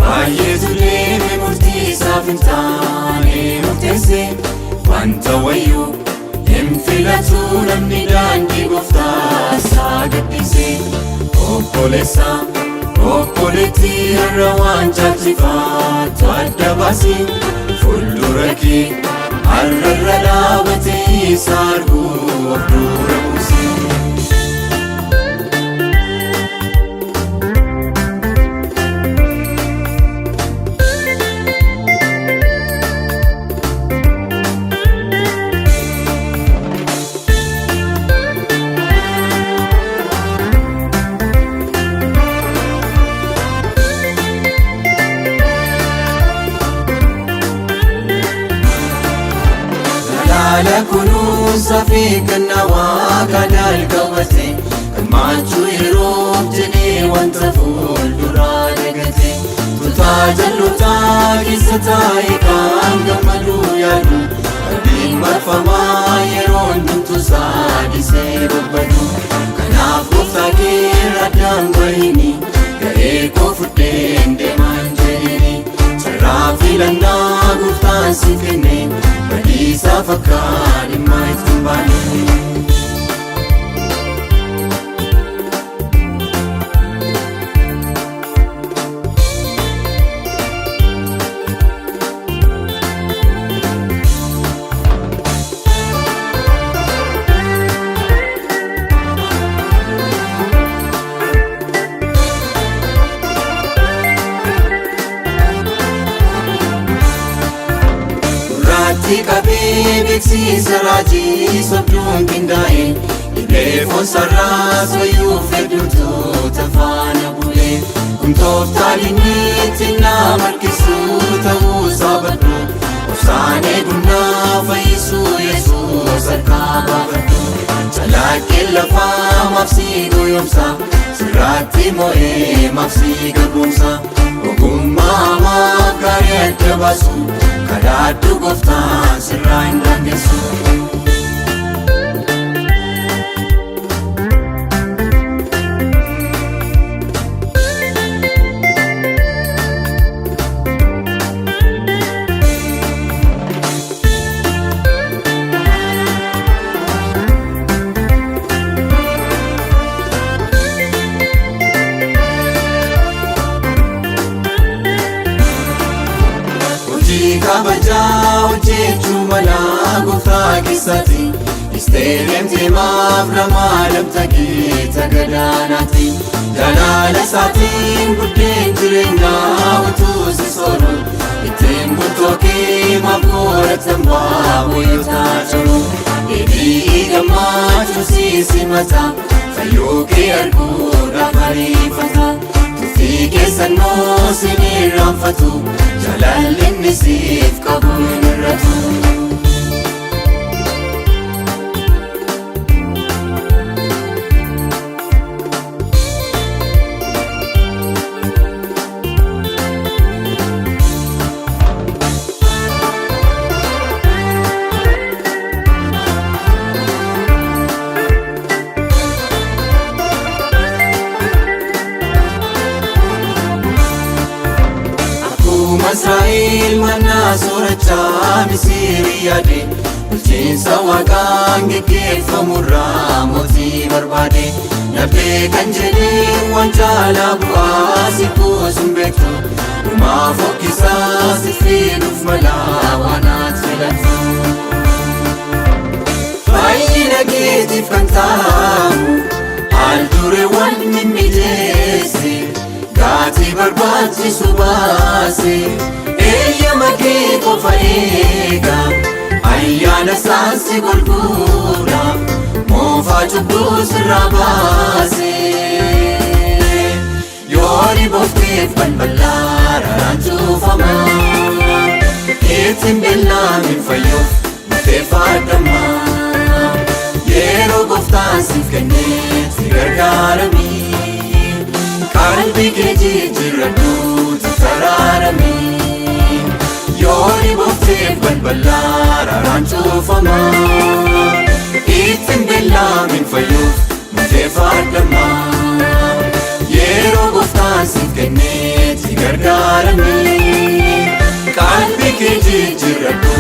Baay'eetu deeme murtii isaaf hin taane murteesse. Wanta wayyuu hin filatu namni daandii gooftaa isaa gadhiise. Obboleessa, obboleettii, har'a waan caalchifaatu adda baasi. Fuuldura kee har'arra dhaabatee isa arguu of dura buusi. Jaalala, kunuunsa fi kennaa Waaqaa jalqabate, gammachuu yeroof jedhee wanta fuulduraa dagate. Tutaa jallotaa keessa taa'ee kan gammaduu yaadu, qalbiin marfamaa yeroo hundumtuu saadisee babbadu. Kanaaf gooftaa kee irra addaan bahini, ga'ee koo fudheen deemaan jedhini. Carraa filannaa gooftaan si kenne, badiisaaf akka dhimma itti hin baane. Gurraatti qabee beeksisa raajii sobduun qindaa'e, dhibee foon sararaas fayyuuf hedduutu tafaana bu'e. Kun tooftaan inni ittiin nama harkisu ta'uu saabadhu. Obsaan eegunnaa fayyisuu Yesuus harkaa baafadhu. Calaqqeen lafaa maaf si goyoomsa? Sirraatti mo'ee maaf si garboomsa? Ogummaa hamaaf gaarii adda baasu kadhaadhu, gooftaan sirraa hin daangessu. Hojii kabajaa hojjechuu mala gooftaa keessatti Isteelemtee maaf ramaa lamta geeta gadaanaati. Jaalala isaatiin buddeen jireenyaa utuu si sooru, ittiin bultoo kee maaf godhatan baaboyotaa jiru? Deebii gammachuu si simata, fayyuu kee arguudhaaf ariifata. Tuffii keessannoo sin irraanfatu, jaalalli inni siif qabu hin hir'atu. Akkuma Israa'el mannaa soorachaa Misirii yaade, bulchiinsa Waaqaan geggeeffamurraa mootii barbaade. Nabdee kan jedhee waan caalaa bu'aa si kuusun beektu, dhumaa fokkisaa si fiduuf malaa waan ati filattu. Fayyina keetiif kan ta'u haal dureewwan mimmijeesse, gaatii barbaachisu baase. Eeyyama kee qofa eega, ayyaana isaan si golguudha, moofaa cubbuu sirraa baase. Yoo dhiboofteef balbalaa raraan cuufama, ittiin beellaamin fayyuuf murteeffadhama. Yeroo gooftaan siif kennetti gargaarami, qalbii kee jijjiirradhuuti taraarami. Yoo dhiboofteef balbalaa raraan cuufama, ittiin beellaamin fayyuuf murteeffadhama. Yeroo gooftaan siif kennetti gargaarami. Gargaarami, qalbii kee jijjiirradhu.